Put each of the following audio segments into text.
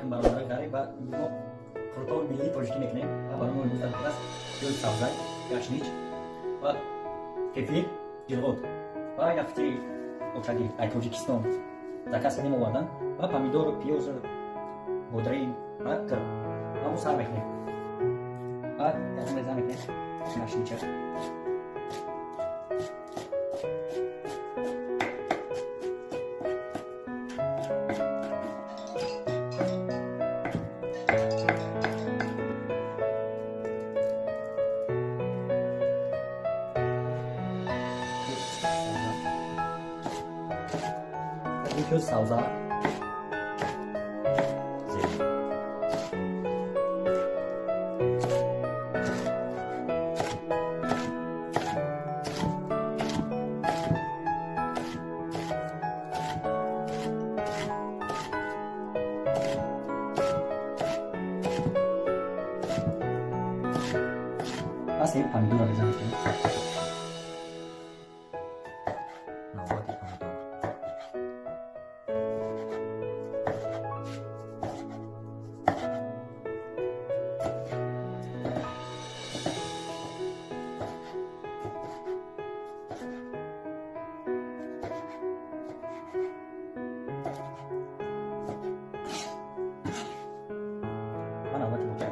Алейкум бародарои ғариб ва мо қурутови миллии тоҷикӣ мекунем ва барои мо имрӯз аст пиёзи сабзай, гашнич ва кефир, ҷилғот ва як фитири очагӣ ай Тоҷикистон заказ кардем, овардан ва помидору пиёзу бодрин ва кир ва мо сар мекунем ва якум реза мекунем гашнича. Пиёзи сабза, пас ин помидорро реза мекунем. Навбати помидор. Ва навбати бочак.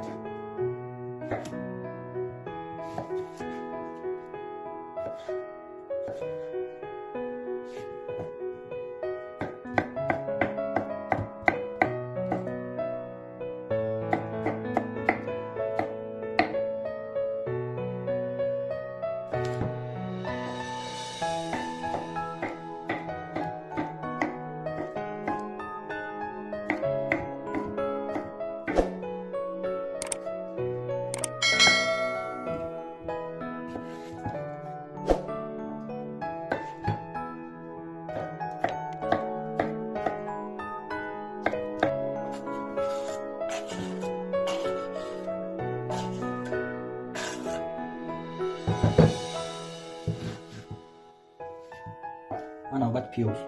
Ва навбати пиёз.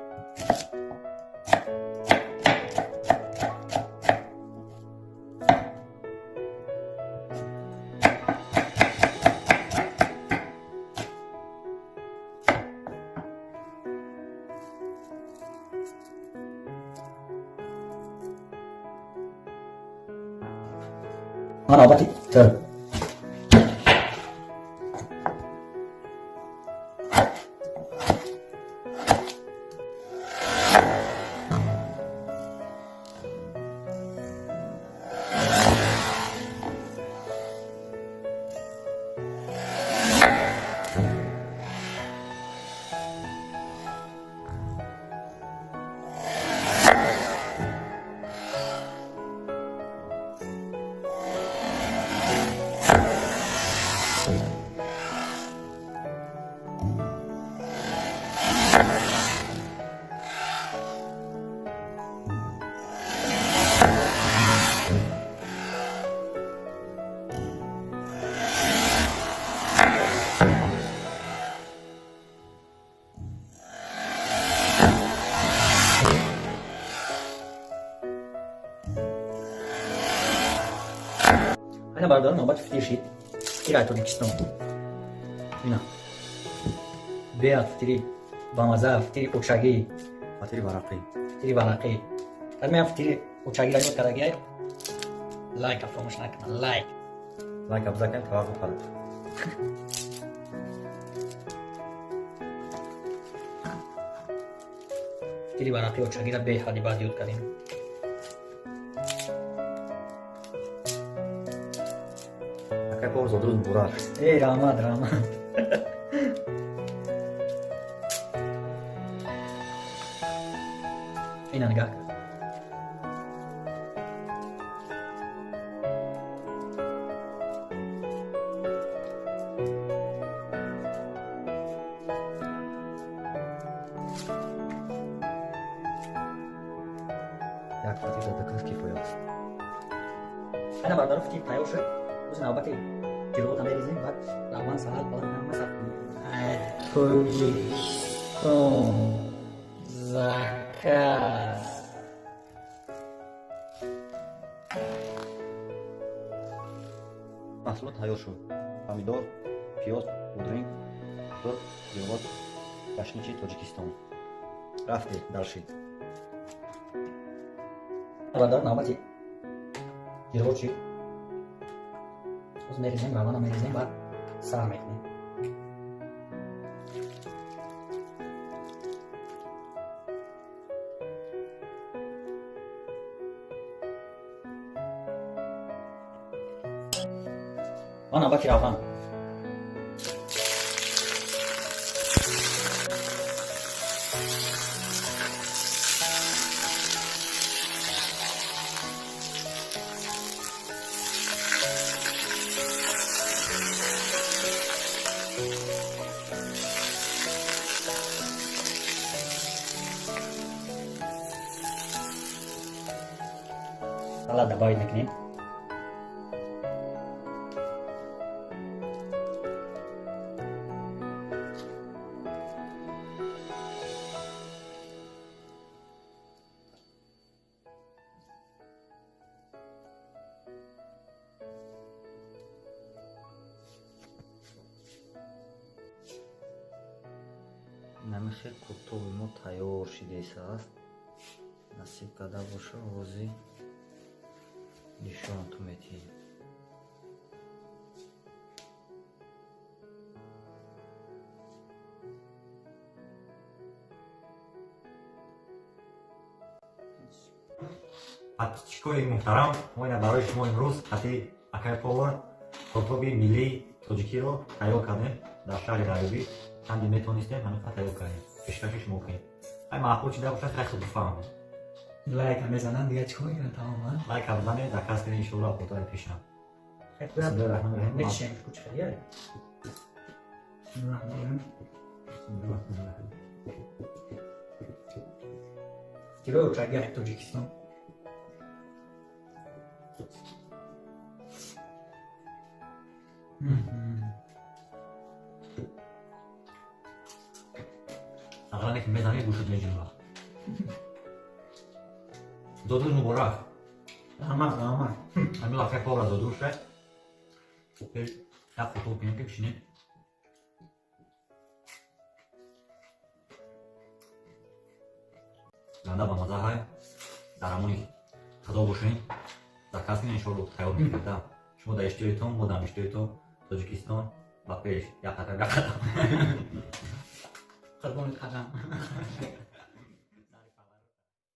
Ва навбати тир. Айна бародарон, навбати фитир шид. Фитир ай Тоҷикистон. Ина. Беад фитири бамаза, фитири очагӣ, Фатири варақӣ. Фитири варақӣ. Кадмеам фитири очагиро ёд кардагиай. Лайка фаромӯш накунад. Лайк. Лайк обязательно, таваққуф кунед. Фитири варақи очагиро беҳади баъд ёд кардем. Акай повар, зодрӯз муборак. Эй, раҳмат, раҳмат. Ина нигаҳ кар. Як фатир дар дукас кифоя аст. Айна бародарон, фитир тайёр шуд. Рӯзи навбати ҷилғота мерезем ва равған, салат, балан ҳама сар. Ай Тоҷикистон заказ. Маҳсулот тайёр шуд. Помидор, пиёз, будринг, қурт, ҷилғот, гашничи Тоҷикистон. Рафте дальше. Бародар, навбати ҷилғот шид. Боз мерезем, равғана мерезем, баъд сар мекунем. Ва навбати равған. Салат добавить мекунем. Намихел қуртоби мо тайёр шидааст. Насиб карда боша, ҳозир нишонтон медиҳем. Подписчикои муҳтарам, мо ина барои шумо имрӯз хати акай повар қуртоби миллии тоҷикиро тайёр кардем дар шаҳри Ғарибӣ. Чанде метонистем, ҳамин қадр тайёр кардем, пешкаши шумо кунем. Ай маъқул чида бошад, хай худ бифаҳмед. Лайка мезананд, дига чӣ кор мекунанд тамоман? Лайка бизанед, заказ кунед, иншоалло қуртоби пешам. Бисмиллоҳи раҳмони раҳим. Мечишем, кучхелия. Фтирои очагиҳи Тоҷикистон. Aqlane ки мезанед, гӯшат меҷунбад. Зодрӯз муборак. Раҳмат, раҳмат. Ҳамин лаҳзаи повара зодрӯз шуд. Пеш як қуртоб кунем ки бишинем. Ганда ба маза ҳай. Дар амони худо бошед. Заказ кунед, иншоалло тайёр мекунед. Шумо дар иштиёитон, мо дар иштиёитон. Тоҷикистон ба пеш, як қадам, як қадам. Қурбони қадам.